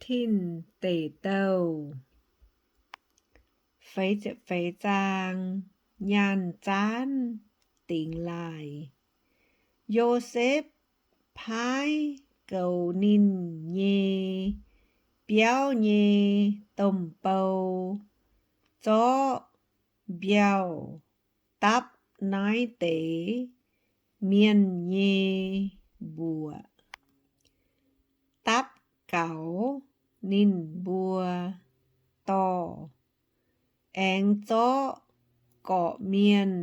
Tin Deic Douh. Feix ziepc feix zaang. Nyaanh zaanv dingx laaih. Yosepv paaiv goux ninh nyei biauv nyei domh bou, zorqv mbiauh dapv naaiv deix mienh nyei mbuoqc, dapv gaux ninh mbuo dorh, aengx zorqv gorqv-mienh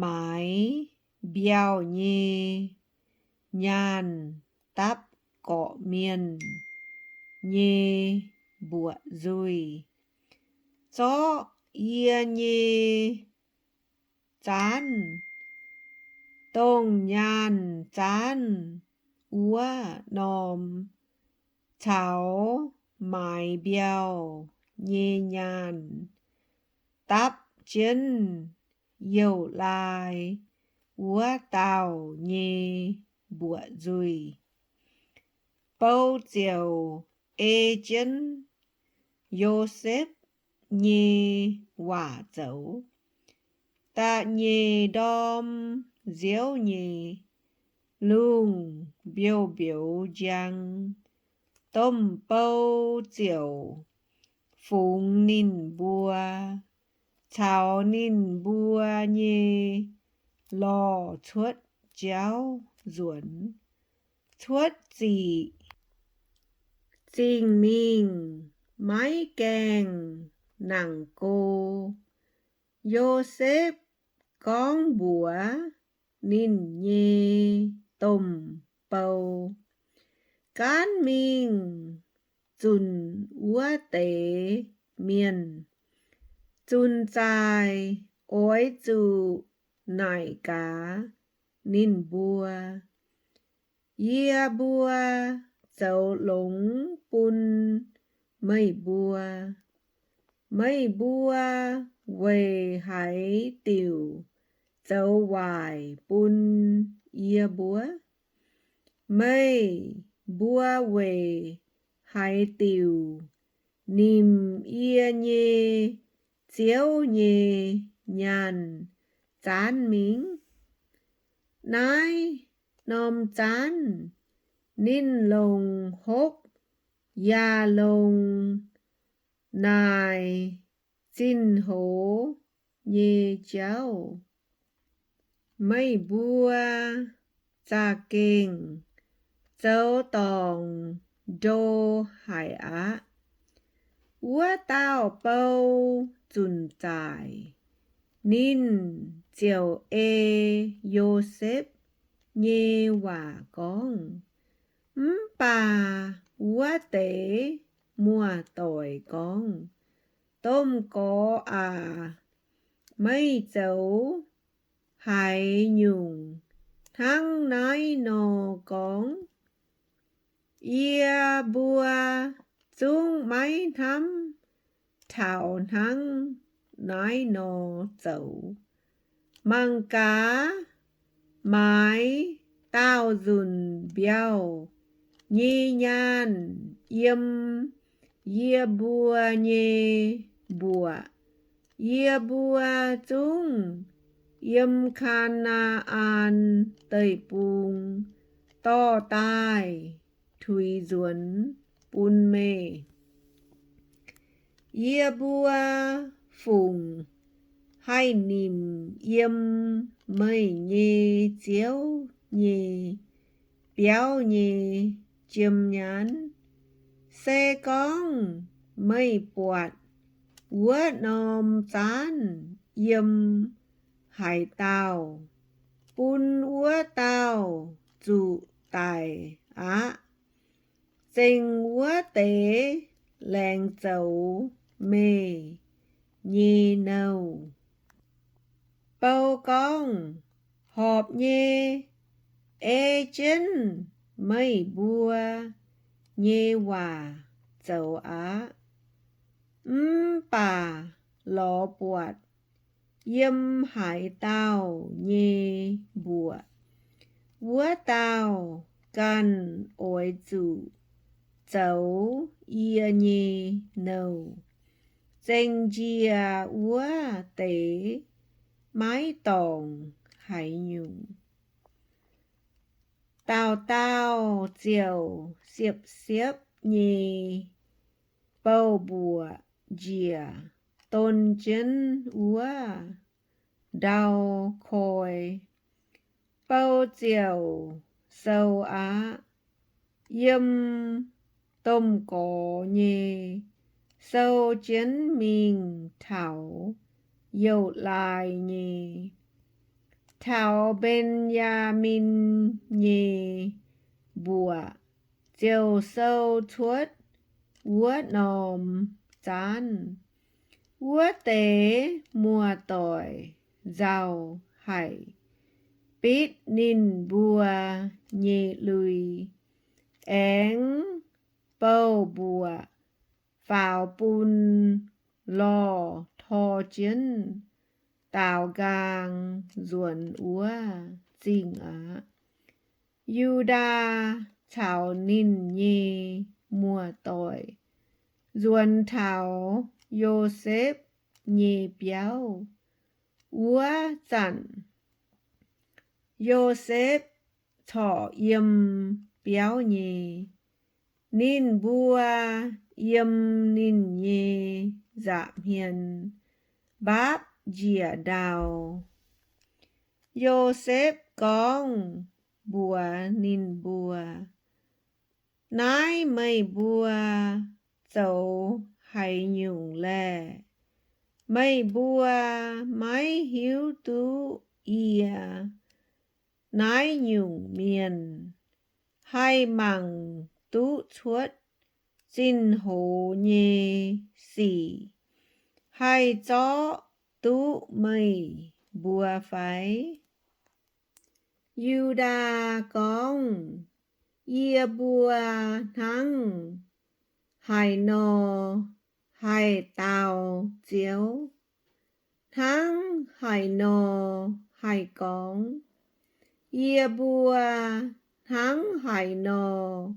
maaiz mbiauh nyei nyaanh dapv gorqv-mienh nyei mbuoqc nzuih. Zorqv yie nyei zaanv, dongh nyaanh zaanv wuov norm, caux maaiz mbiauh nyei nyaanh dapv jienv youh laai wuov dauh nyei mbuoqc nzuih. Bou ziouc ei jienv Yosepv nyei waac zoux. Da'nyeic ndorm nziouv nyei, lungh mbiouh mbiouh njang, domh bou ziouc fungx ninh mbuo caux ninh mbuo nyei lorh cuotv jauv nzuonx, cuotv ziqc zingh mingh, maiv gaengh nangc go. Yosepv gorngv mbuox ninh nyei domh bou, Gaanv mingh zunc wuov deix mienh. Zunc zaaic oix zuqc naaic gaax ninh mbuo, Yie mbuo zoux longx bun meih mbuo. Meih mbuo weic haaix diuc zoux waaic bun yie mbuo? Meih mbuo weic haaix diuc nimc yie nyei ziouv nyei nyaanh zaanv mingh? Naaiv norm zaanv ninh longc hopv yaac longc naaic zinh hoz nyei jauv. Meih mbuo za'gengh zoux dorngc ndo haic aqv. Wuov dauh bou zunc zaaic, ninh ziouc ei Yosepv nyei waac gorngv. Mv baac wuov deix muoz-doic gorngv, Domh Gorx aac, meih zoux haaix nyungc hnangv naaiv nor gorngv? Yie mbuo zungv maiv hnamv taux hnangv naaiv nor zoux. Mangc gaax, maaiz daauh nzunc mbiauh nyei nyaanh yiem yie mbuo nyei mbuoqc. Yie mbuo zungv yiem Kaa^naa^an Deic-Bung dorh daaih tuix nzuonx bun meih. Yie mbuo fungc haih nimc yiem meih nyei ziouv nyei biauv nyei jiem nyaanh? Se gorngv meih buatc wuov norm zaanv yiem haaix dauh, bun wuov dauh zuqc daic aqv. Zengc wuov deix laengz zoux meih nyei nouh. Bou gorngv, Horpc nyei, ei jienv meih mbuo nyei waac zoux aqv. Mv baac lorz buatc yiem haaix dauh nyei mbuoqc, wuov dauh ganh oix zuqc zoux yie nyei nouh, zengx njiec wuov deix maiv dorngc haaix nyungc. Dauh dauh ziouc siepv-siepv nyei bouh mbuoqc njiec don jienv wuov ndau koi. Bou ziouc sou aqv. Yiem domh gorx nyei sou jienv mingh taux youh laai nyei. Taux Mben^yaa^min nyei mbuoqc ziouc sou cuotv wuov norm zaanv. Wuov deix muoz-doic nzauh haic, bitv ninh mbuo nyei lui, aengx bouh mbuoqc faaux bun lorh tor jienv daaux nqaang nzuonx wuov zingh aqv. Yu^ndaa caux ninh nyei muoz-doic nzuonx taux Yosepv nyei biauv. Wuov zanc Yosepv corc yiem biauv nyei. Ninh mbuo yiem ninh nyei nza'hmien mbaapv njiec ndau. Yosepv gorngv mbuox ninh mbuo, Naaiv meih mbuo zoux haaix nyungc laeh? Meih mbuo maiv hiuv duqv yie naaiv nyungc mienh haih mangc duqv cuotv zinh hoz nyei sic haih zorqv duqv meih mbuo fai? Yu^ndaa gorngv, Yie mbuo hnangv haaix nor haih dau Ziouv? Hnangv haaix nor haih gorngv? Yie mbuo hnangv haaix nor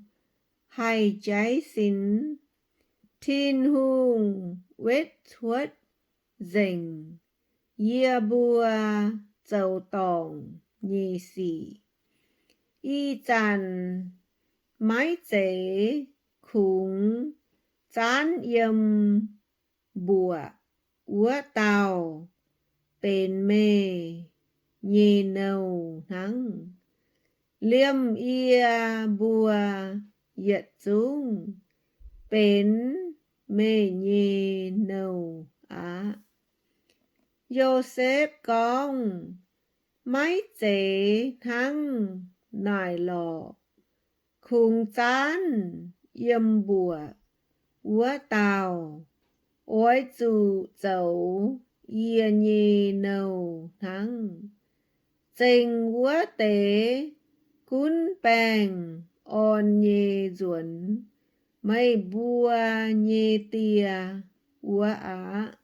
haih jaiv sin? Tin-Hungh wetv cuotv nzengc yie mbuo zoux dorngc nyei sic. Ih zanc maiv zeiz kungx zaanv yiem mbuoqc wuov dauh benx meih nyei nouh hnangv. Liemh yie mbuo yietc zungv benx meih nyei nouh aqv. Yosepv gorngv, Maiv zeiz hnangv naaic lorqc. Kungx zaanv yiem mbuoqc wuov dauh oix zuqc zoux yie nyei nouh hnangv. Zengc wuov deix gunv baengh orn nyei nzuonx meih mbuo nyei die wuov aqv.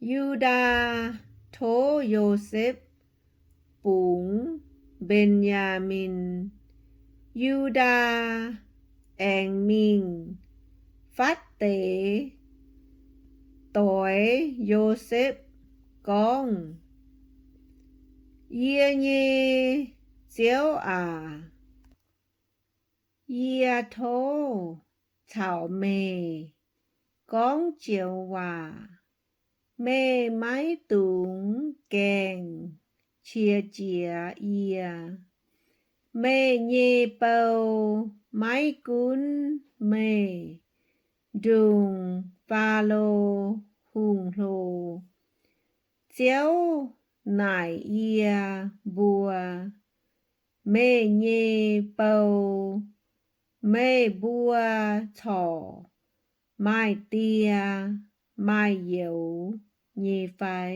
Yu^ndaa tov Yosepv bungx Mben^yaa^min. Yu^ndaa aengx mingh fatv deix doix Yosepv gorngv, Yie nyei ziouv aac, yie tov caux meih gorngv joux waac. Meih maiv dungx gaengh qiex jiez yie. Meih nyei bou maiv gunv meih ndongc Faalo Hungh hlo. Ziouv naaic yie mbuo, meih nyei bou, Meih mbuo corc maaih die maaih youz nyei fai?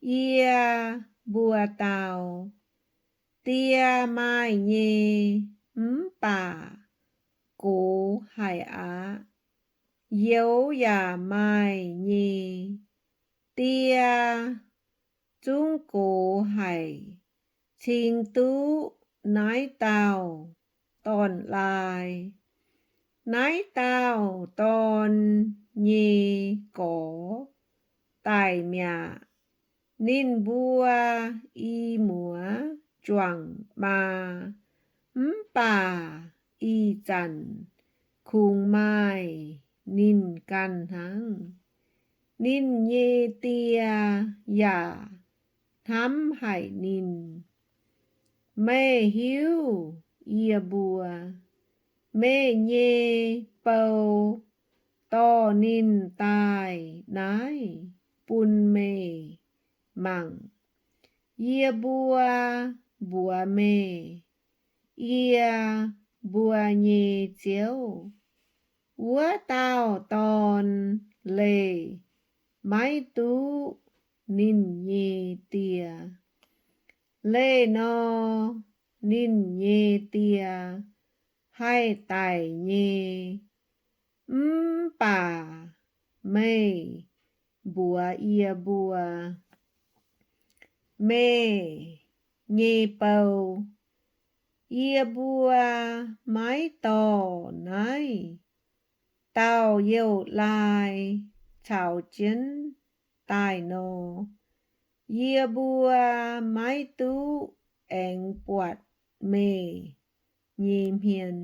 Yie mbuo dau, Die maaih nyei, mv baac gox haic aqv. Youz yaac maaih nyei, die zungv gox haic. Cingx duqv naaiv dauh dorn-laai Naaiv dauh dorn nyei gorx daic mi'aqv. Ninh mbuo i muoz juangc maa, mv baac ih zanc kungx maaih ninh ganh hnangv. Ninh nyei die yaac hnamv haic ninh. Meih hiuv yie mbuo, meih nyei bou dorh ninh daaih naaiv bun meih mangc. Yie mbuo mbuox meih, yie mbuo nyei Ziouv, wuov dauh dorn leih maiv duqv ninh nyei die. Leih nor, ninh nyei die haih daic nyei. Mv baac meih mbuox yie mbuo, meih nyei bou, yie mbuo maiv dorh naaiv dauh youz-laai caux jienv daaih nor, yie mbuo maiv duqv aengx buatc meih nyei hmien.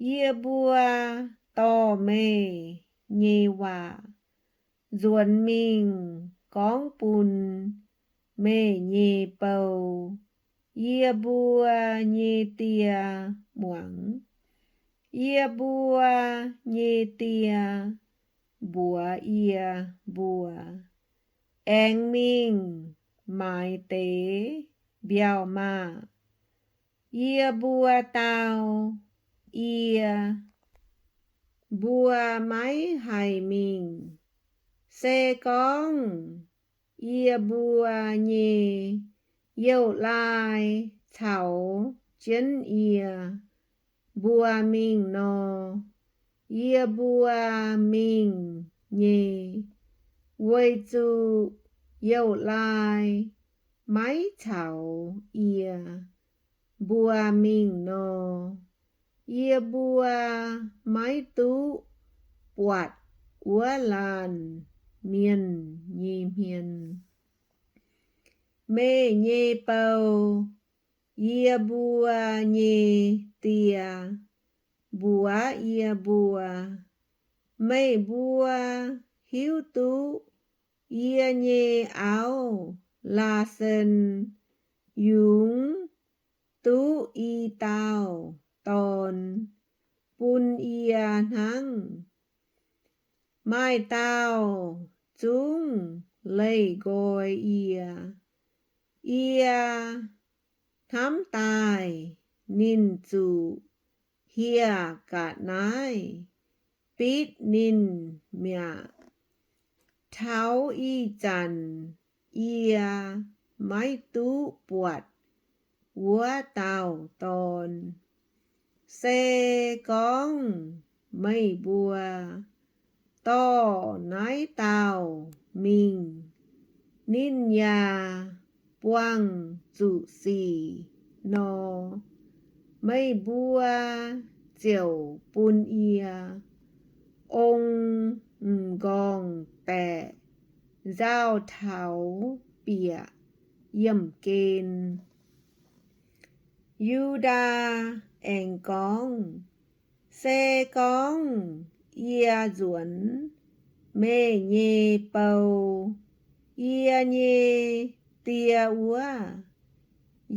Yie mbuo dorh meih nyei waac nzuonx mingh gorngv bun meih nyei bou, yie mbuo nyei die, muangx. Yie mbuo nyei die mbuox yie mbuo, aengx mingh maaiz deix mbiauh maah! Yie mbuo dau, yie mbuo maiv haih mingh. Se gorngv yie mbuo nyei youz-laai caux jienv yie mbuo mingh nor, yie mbuo mingh nyei, weic zuqc youz-laai maiv caux yie mbuo mingh nor, yie mbuo maiv duqv buatc wuov laanh mienh nyei hmien. Meih nyei bou, yie mbuo nyei die, mbuox yie mbuo, meih mbuo hiuv duqv yie nyei auv, Laasen, yungz duqv i dauh dorn bun yie hnangv. Maaih dauh zungv leih nqoi yie. Yie hnamv daaih ninh zuqc hieh ga'naaiv bitv ninh mi'aqv. Taux ih zanc yie maiv duqv buatc wuov dauh dorn. Se gorngv meih mbuo dorh naaiv dauh mingh, ninh yaac buangh zuqc sic nor, meih mbuo ziouc bun yie ong m'nqorngv-baeqc nzauh taux bieqc yiemh gen. Yu^ndaa aengx gorngv, Se gorngv yie nzuonx meih nyei bou, yie nyei die wuov,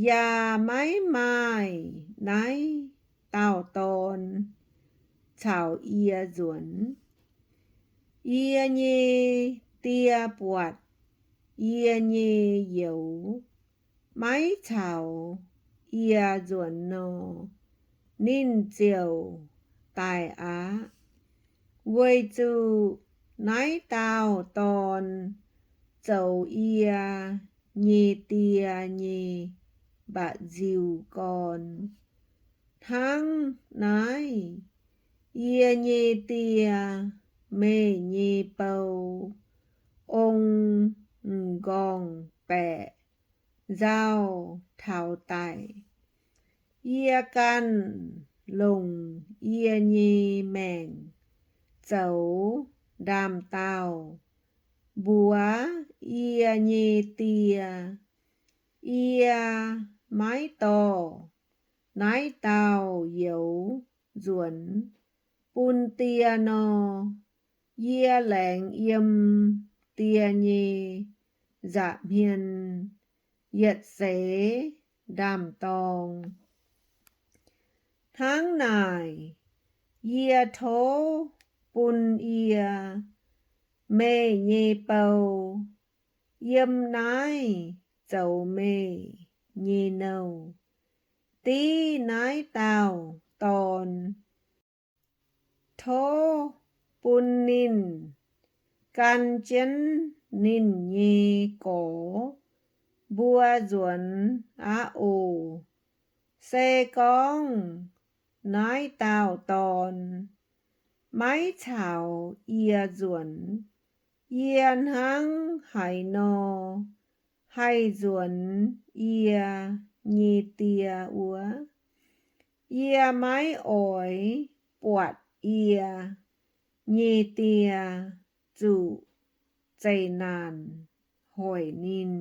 yaac maiv maaih naaiv dauh dorn caux yie nzuonx, yie nyei die buatc yie nyei youz maiv caux yie nzuonx nor, ninh ziouc daic aqv, weic zuqc naaiv dauh dorn zoux yie nyei die nyei mba'nziu-gorn. Hnangv naaiv, yie nyei die, meih nyei bou, ong m'nqorngv-baeqc nzauh taux daic. Yie ganh longc yie nyei maengc zoux ndaam-daauh mbuox yie nyei die. Yie maiv dorh naaiv dauh youz nzuonx bun die nor, yie laengz yiem die nyei nza'hmien yietc seix ndaam-dorng. Hnangv naaic, yie tov bun yie, meih nyei bou, yiem naaiv zoux meih nyei nouh div naaiv dauh dorn. Tov bun ninh gan jienv ninh nyei gorx mbuo nzuonx aqv oc. Se gorngv naaiv dauh dorn maiv caux yie nzuonx, yie hnangv haaix nor haih nzuonx yie nyei die wuov? Yie maiv oix buatc yie nyei die zuqc zeqc naanc hoic ninh.